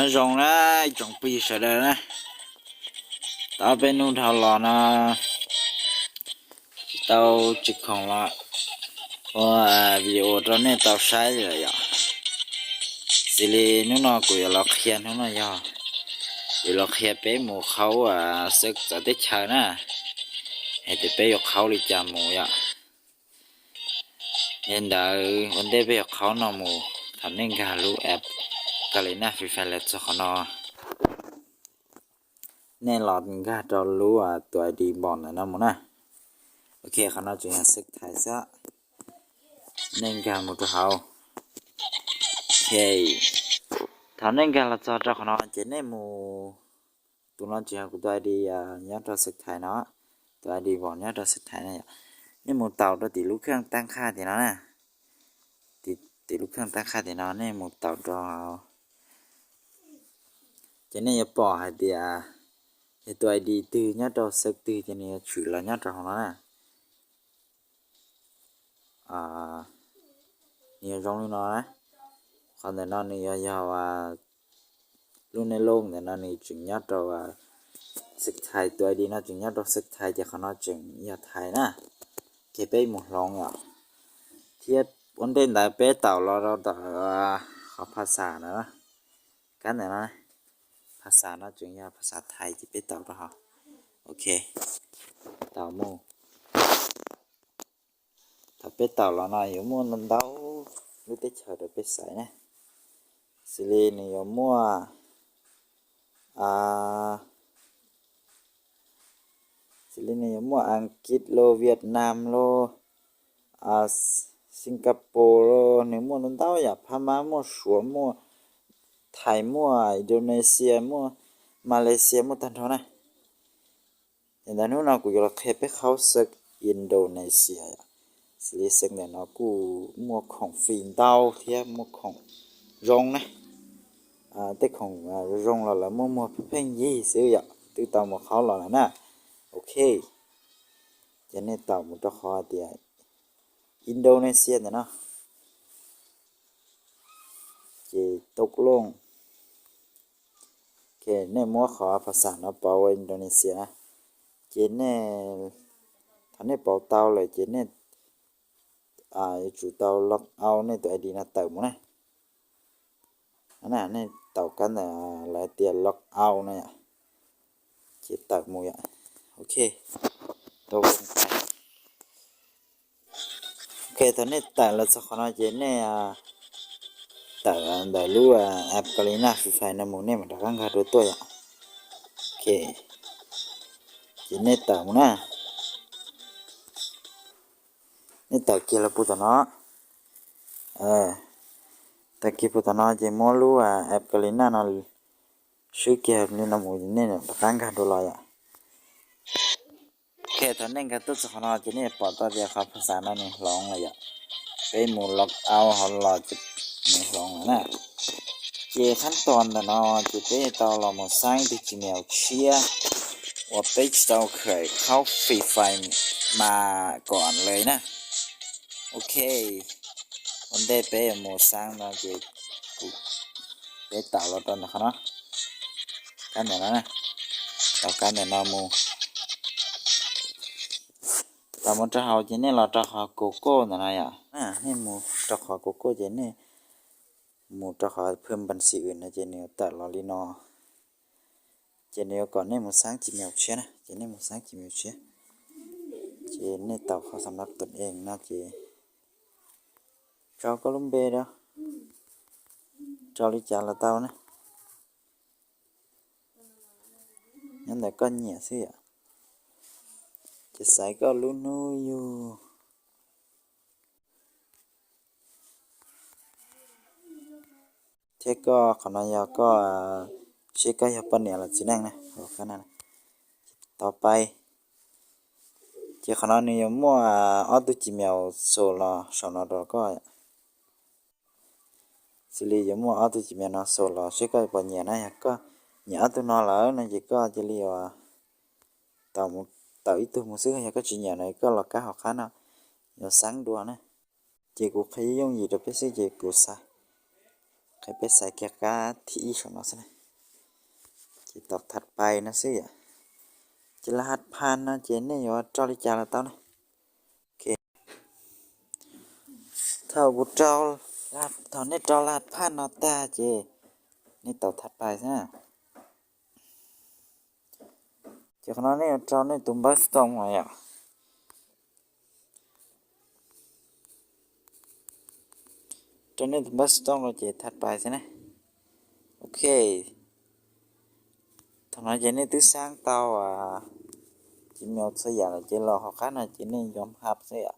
Nyob zoo na ib tsoom phooj ywg sawv daws na, tau peb hnub dhau los no tsis tau tsis khoom los ua video rau nej tau saib lawm yom. Xws li hnub no kuv yuav los qhia, hnub no yog yuav los qhia peb mus qhaub xwb txawv teb chaws na, hais tias peb yuav qhaub li cas mus yom. Yog li ntawd ua ntej peb yuav qhaub no mus, thaum nej nkag lub app Garena Free Fire los txog qhov no, nej los nkag rau lub tus ID npom ntawm no mus na. Ok, qhov no tseem yog xwb thaiv xwb, nej nkag mus rau hauv. Ok, thaum nej nkag los txog rau qhov no ces nej mus, tus no tseem yog kuv tus ID nyob rau xwb thaiv no, tus ID npom nyob rau xwb thaiv no yom. Nej mus taus rau tim lub kheej tab qhaj tim no na, tim lub kheej tab qhaj tim no nej mus taus rau, ces nej yuav pom hais tias yog tus ID twg nyob rau xwb twg ces nws yuav tshwm los nyob rau hauv no na. Nws yuav zoo li no na. Qhov ntawm no nws yuav yog lub nej lub ntawm no nws tseem nyob rau xwb thaiv, tus ID no tseem nyob rau xwb thaiv ces qhov no tseem yog thaiv na. Ces peb mus hloov yom. Thiab ua ntej ntawd peb taus los rau tom qhov phas xas na, kab ntawm no, phas xas no tseem yog phas xas thaiv ces peb taus rau hauv. Ok, taus mus. Thaum peb taus los no yuav muaj ntau ntau lub teb chaws rau peb xaiv na. Xws li nws yuav muaj, xws li nws yuav muaj Askiv los, Vietnam los, Singapore los, nws muaj ntau ntau yam, Phab Mab muaj, Suav muaj, Thaib muaj, Indonesia muaj, Malaysia muaj tag nrho na. Yog li ntawd hnub no kuv yuav los qhia peb qhaub xwb Indonesia yom. Xws li xwb ntawm no kuj muaj khoom free ntau thiab muaj khoom zoo na. Tej khoom zoo los lawv muaj muag pheej yig xwb yom, twb tau mus qhaub los lawm na. Ok, ces nej taus mus rau qhov tias Indonesia ntawm no, ces tau looj. Ok, nej muab qhov phas xas no pauv ua Indonesia na. Ces nej, thaum nej pauv tau lawm ces nej yuav tsum tau log out nej tus ID no tawm mus na. Nej taus kab ntawm lawv tias log out no yom, ces tawm mus yom. Ok, tau. Ok, thaum nej tawm los txog qhov no ces nej tawm ntawm lub app Garena Free Fire no mus nej mam rov qab nkag dua tuaj yom. Ok, ces nej tawm mus na. Nej tawm kiag los puag tom no, tawm kiag puag tom no ces muab lub app Garena no swb kiag li no mus nej rov qab nkag dua los yom. Ok, thaum nej nkag tuaj txog qhov no ces nej pom tau tias qhov phas xas no nws hloov lawm yom. Peb mus log out hauv los ces nws hloov lawm na. Ces qhab tos ntawm no ces peb tau los mus xab ib tug Gmail tshiab uas peb tsis tau khaws qhaub Free Fire mas kom lawm na. Ok, ua ntej peb mus xab no ces kuv, peb taus los rau ntawm qhov no, kab ntawm no, taus kab ntawm no mus. Taus mus rau hauv ces nej los rau qhov Google ntawm no yom. Nej mus rau qhov Google ces nej mus rau qhov phwj npas xis wm no ces nws yuav tawm los li no. Ces nws yuav kom nej mus xab Gmail tshiab na, ces nej mus xab Gmail tshiab. Ces nej taus qhov xam nab tus ees no ces tso koj lub npe rau, tso li cas los tau na. Nyob ntawm koj nyiam xwb yom. Ces xaiv koj lub hnub yug. Thiab koj qhov no yog koj, seb koj yog poj niam los txiv neej na. Tau pais. Ces qhov no nws yuav muaj ob tug Gmail xus los saum no rau koj. Xws li yuav muaj ob tug Gmail no xus los seb koj puas nyiam na, yog koj nyiam ob tug no lawm no ces koj cia li yuav tawm ib tug mus xwb, yog koj tsis nyiam no koj los kab hauv qab no yuav xeeb dua na. Ces kuv qhia yooj yim rau peb xwb ces kuv xaiv, qhia peb xaiv kiag kab thib ib saum no xwb na. Ces tau thaj pais no xwb yom. Ces laj hat phaj no ces nej yuav rau li cas los tau na. Thaum kuv rau, thaum nej rau laj hat phaj no tag ces nej tau thaj pais xwb na. Ces qhov no nej yuav rau nej tus npawb xov tooj no yom. Rau nej tus npawb xov tooj no ces thaj pais xwb na. Ok, thaum no ces nej twb xaab tau Gmail txhua yam lawm ces los hauv qab no ces nej yom hab xwb yom.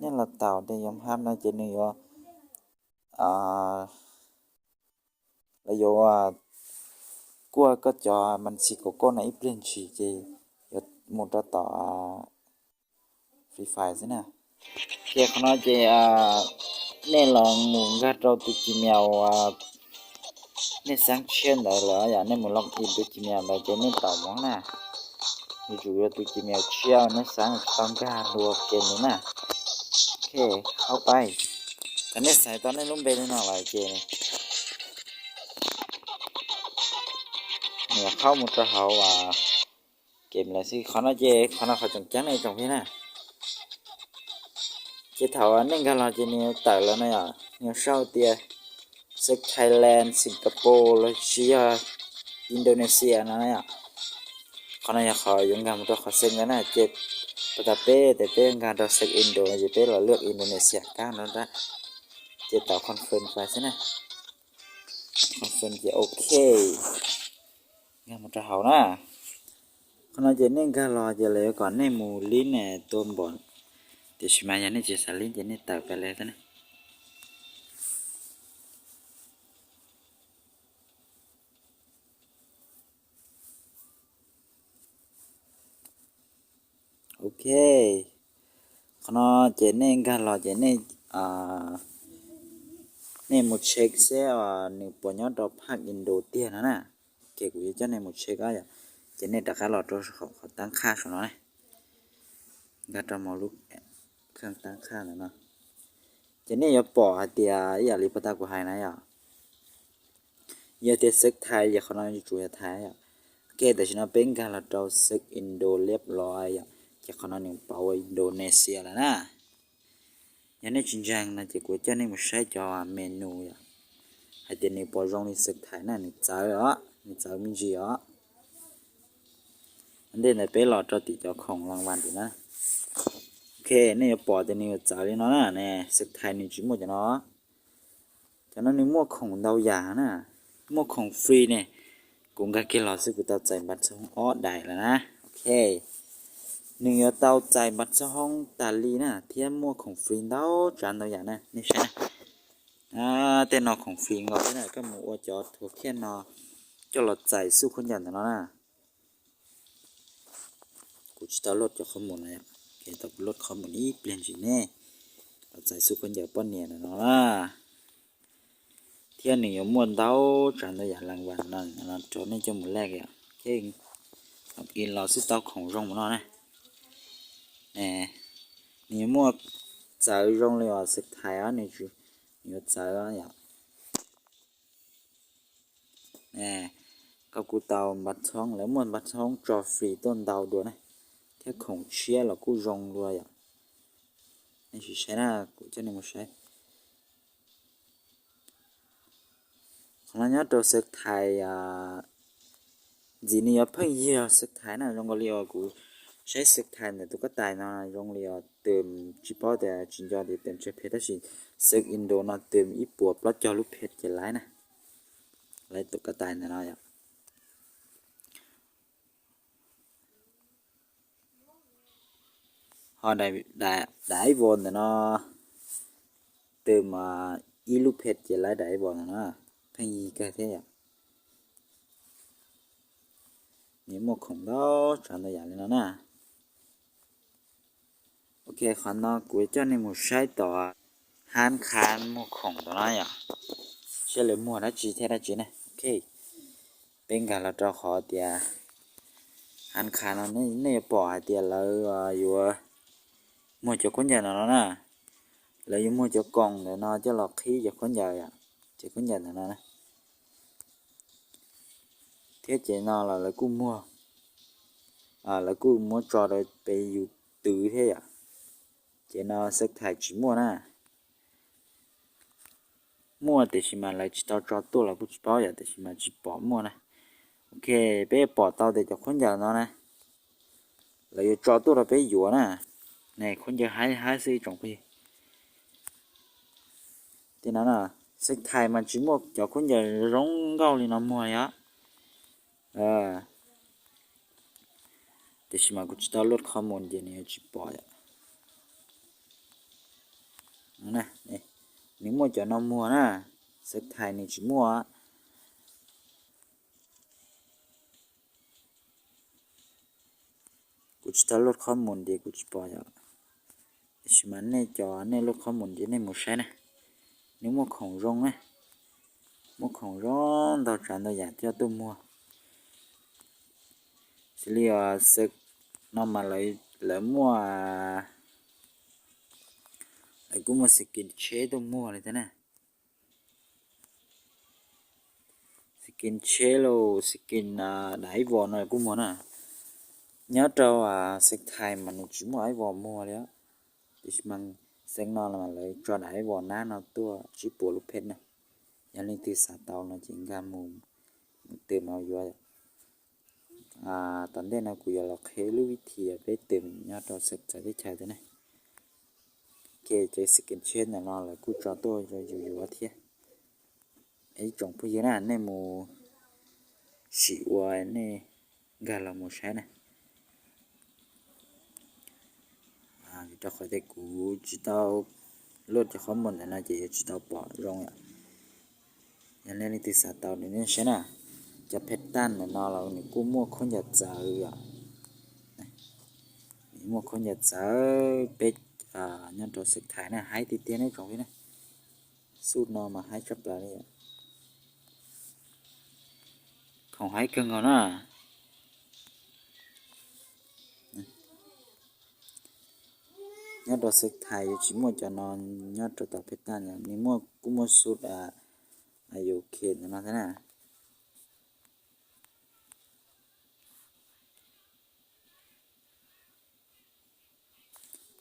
Nej los tau tej yom hab no ces nws yuav, lawv yuav kuaj koj cov mas xi kaum koj no ib pliag ntshis ces yuav mus rau tom Free Fire xwb na. Ces qhov no ces nej los mus nkag rau tus Gmail nej xaab tshiab ntawd lawm yom, nej mus log in tus Gmail ntawd ces nej tau mob na. Yuav tsum yuav tus Gmail tshiab nej xaab tau nkag dua game na. Ok, hauv pais, thaum nej xaiv tau nej lub npe li no lawm ces nws qhab mus rau hauv game lawm xwb. Qhov no ces qhov no qhov tseem ceeb nej tsoom phooj ywg na. Ces thaum nej nkag los ces nws tawm los no yom, nws sau tias xeev Thailand, Singapore los sis yog Indonesia no yom. Qhov no yog qhov yuav nkag mus rau qhov xeev ntawd na. Ces pas tas peb tes peb nkag rau xeev Indo no ces peb los lwaj Indonesia kab no, ces tau confirm pais xwb na. Confirm ces ok, nkag mus rau hauv na. Qhov no ces nej nkag los ces lawv yuav kom nej mus lib ne tua npom, tiam sis mas yog nej tsis xav lib ces nej tawm pais li xwb na. Ok, qhov no ces nej nkag los ces nej, nej mus check seb nws puas nyob rau phaj Indo tiag no na. Ces kuv yuav coj nej mus check yom. Ces nej rov qab los rau qhov taab qhaj saum no na, nkag rau mus lub kheej taab qhaj ntawm no. Ces nej yuav pom hais tias ib yam li puag ta kuv hais na yom, yog tias xeev Thai ces qhov no yuav tsum yog Thai yom. Ok, tam sim no peb nkag los rau xeev Indo liab los yom, ces qhov no nws pauv ua Indonesia lawm na. Yog nej tsis ntseeg no ces kuv coj nej mus saib cov menu yom, hais tias nws puas zoo li xeev Thai na, nws txawv os, nws txawv me ntsis os. Ua ntej ntawd peb los rau tim cov khoom las vas tim na. Ok, nej yuav pom tias nws yuav txawv li no na, ne xeev Thai nws tsis muaj cov no. Cov no nws muaj khoom ntau yam na, muaj khoom free ne. Kuv nkag kiag los xwb kuv tau txais npav txog ob daim lawm na. Ok, nws yuav tau txais npav txog hoob tas li na, thiab muaj khoom free ntau tsav ntau yam na, nej saib na. Tej no khoom free nkaus thiab na, koj mus ua cov thuav khiaj no coj los txais xub khaub ncaws ntawm no na. Kuv tsis tau load cov qhov mus no, tau kuv load qhov mus ib pliag ntsis ne, los txais xub khaub ncaws poj niam ntawm no na. Thiab nws yuav muaj ntau tsav ntau yam las vas no rau nej coj mus lej yom. Log in los xwb tau khoom zoo mus no na. Nws yuav muaj txawv zoo li os xeev Thai os, nws yuav txawv yom. Koj kuj tau npav txhoob, lawv muaj npav txhoob tso free tuaj ntau dua na, thiab khoom tshiab los kuj zoo dua yom. Nej sim saib na, kuv coj nej mus saib. Qhov no nyob rau xeev Thai, ntxim nws yuav pheej yig xeev Thai na, zoo nkaus li uas kuv saib xeev Thai ntawm tus kab tais no zoo li uas tus tsis paub tias tsis nco tias tus tseg phem tab sis xeev Indo no tus ib puas plaub caug lub phem ces laiv na, laiv tus kab tais ntawm no yom. Ho daim ib vos ntawm no, tus mas ib lub phem ces laiv daim ib vos ntawm no, pheej yig kawg thiab yom. Nws muaj khoom ntau tsav ntau yam li no na. Ok, qhov no kuv coj nej mus saib tom hab kha muag khoom tom no yom, saib lawv muag dab tsi thiab dab tsi na. Ok, peb nkag los rau qhov tias hab kha no, nej yuav pom hais tias lawv yuav muag cov khaub ncaws no no na. lawv yuav muag cov koom ntawm no coj los qhib cov khaub ncaws, cov khaub ncaws ntawm no na. Thiab ces no los lawv kuj muag, lawv kuj muab tso rau peb yus twv thiab yom. Ces no Xeeb Thais tsis muaj na. Muaj tiam sis mas lawv tsis tau tso tuaj los kuj tsis paub yom, tiam sis mas tsis pom muaj na. Ok, peb pom tau tias cov khaub ncaws no na, lawv yuav tso tuaj rau peb yuav na. Ne, khaub ncaws haib haib xwb ib tsoom phooj ywg. Tiam no na, Xeeb Thais mas tsis muaj cov khaub ncaws zoo nkauj li no muag li os. Tiam sis mas kuv tsis tau luaj qhov mus ces nws yuav tsis pom yom. Nws muaj cov no muag na, Xeeb Thais nws tsis muaj. Kuv tsis tau luaj qhov mus ces kuv tsis pom yom. Tiam sis mas nej cov nej luaj qhov mus ces nej mus saib na, nws muaj khoom zoo na, muaj khoom zoo ntau tsav ntau yam coj tuaj muag. Xws li os, Xeeb no mas lawv muaj, lawv kuj muaj skin tsheb tuaj muag li thiab na. Skin tsheb los skin daim ib vos no kuj muag na. Nyob rau Xeeb Thais mas nws tsis muaj ib vos muag li. Tiam sis mas Xeeb no mas lawv tso daim ib vos nab no tuaj tsib puas lub phej na. Yog leej twg xav tau no ces nkag mus, mus twm mus yuav. Tom ntej no kuv yuav los qhia lub vib thim peb twm nyob rau Xeeb txawv teb chaws thiab na. Ces cov skin tsheb ntawm no lawv kuj tso tuaj rau yus yuav thiab. Ib tsoom phooj ywg na, nej mus sim ua nej nkag los mus saib na. Vim rau qhov tias kuv tsis tau luaj cov qhov muag ntawm no ces yuav tsis tau pom zoo yom. Yog nej leej twg xav tau nws nej saib na, cov phev taj ntawm no los nws kuj muaj khaub ncaws txawv yom. Nws muaj khaub ncaws txawv peb nyob rau Xeeb Thais na, haib tiag tiag ne tsoom phooj ywg na. Xub no mas haib tshaj plaws li. Khoom haib kawg nkaus na. Nyob rau Xeeb Thais yuav tsis muaj cov no nyob rau tom phev taj, nws muaj kuj muaj xub a, yus khe ntawm no thiab na.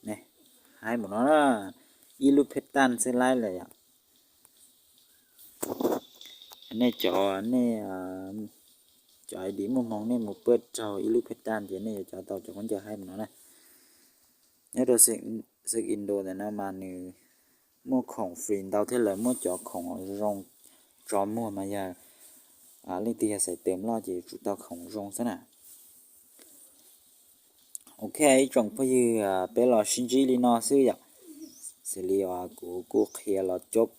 Ne, haib mus no na, ib lub phev taj xwb laib lawm yom. Nej cov, nej cov ID muaj hmoo nej mus pab raug ib lub phev taj ces nej yuav cov tau cov khaub ncaws haib mus no na. Nyob rau Xeeb Indo ntawm no mas nws muaj khoom free ntau thiab, lawv muab cov khoom zoo tso muag mas yog leej twg yog xaiv twm loj ces yuav tsum tau khoom zoo xwb na. Ok, ib tsoom phooj ywg, peb los sib ntsib li no xwb yom. Xws li kuv kuj qhia los coob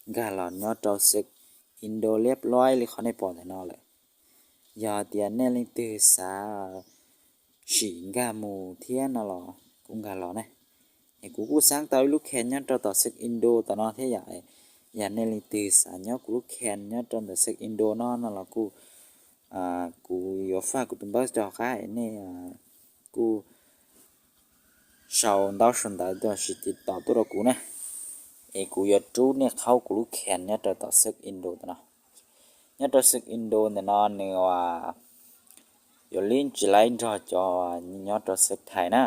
nkag los nyob rau Xeeb Indo liab loib li qhov nej pom ntawm no lawm. Yog tias nej leej twg xav sim nkag mus thiab no los kuj nkag los na. Es kuv kuj xaab tau ib lub khees nyob rau tom Xeeb Indo tom no thiab yom. Yog nej leej twg xav nyob kuv lub khees nyob rau ntawm Xeeb Indo no no los kuj, kuv yuav faj kuv tus npawb rau hauv qab es nej kuj sau ntaub sau ntawv tuaj sis tiv tauj tuaj rau kuv na, es kuv yuav rub nej qhaub kuv lub khees nyob rau tom Xeeb Indo tom no. Nyob rau Xeeb Indo ntawm no nws yuav link tsis laib nrog cov nyob rau Xeeb Thais na,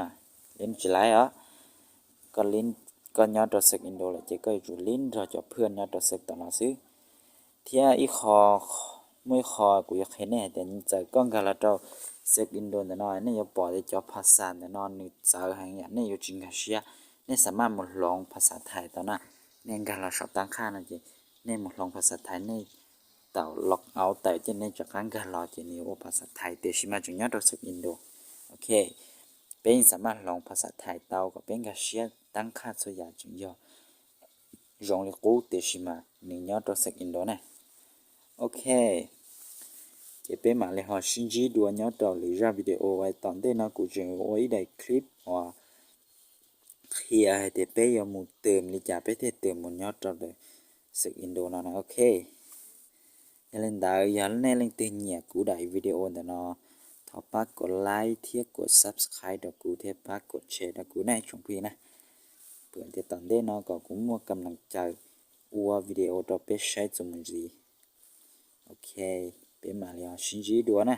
link tsis laib os. Koj link, koj nyob rau Xeeb Indo lawm ces koj yuav tsum link nrog cov phwj nyob rau Xeeb tom no xwb. Thiab ib qho, muaj ib qho kuv yuav qhia nej hais tias txawm koj nkag los rau Xeeb Indo ntawm no nej yuav pom tias cov phas xas ntawm no nws txawv heev yom, nej yuav tsis nkag siab. Nej xav maj mus hloov phas xas Thais tau na, nej nkag los saum tab qhaj no ces nej mus hloov phas xas Thais, nej tau log out tawm ces nej rov qab nkag los ces nws yuav ua phas xas Thais tiam sis mas tseem nyob rau Xeeb Indo. Ok, peb yeej xav maj hloov phas xas Thais tau kom peb nkag siab tab qhaj txhua yam tseem yog zoo li qub tiam sis mas nws nyob rau Xeeb Indo na. Ok, ces peb mam li ho sib ntsib dua nyob rau lwm zaj video uas tom ntej no kuv tseem ua ib daim clip uas qhia hais tias peb yuav mus twm li cas peb thiaj twm mus nyob rau Xeeb Indo no na. Ok, yog li ntawd yog nej leej twg nyiam kuv daim video ntawm no, thov pab kom like thiab kom subscribe rau kuv thiab pab kom share rau kuv na ib tsoom phooj ywg na. Tias tom ntej no kom kuv muaj kam nam caws ua video rau peb saib txuas mus ntxiv. Ok, peb mam li sib ntsib dua na.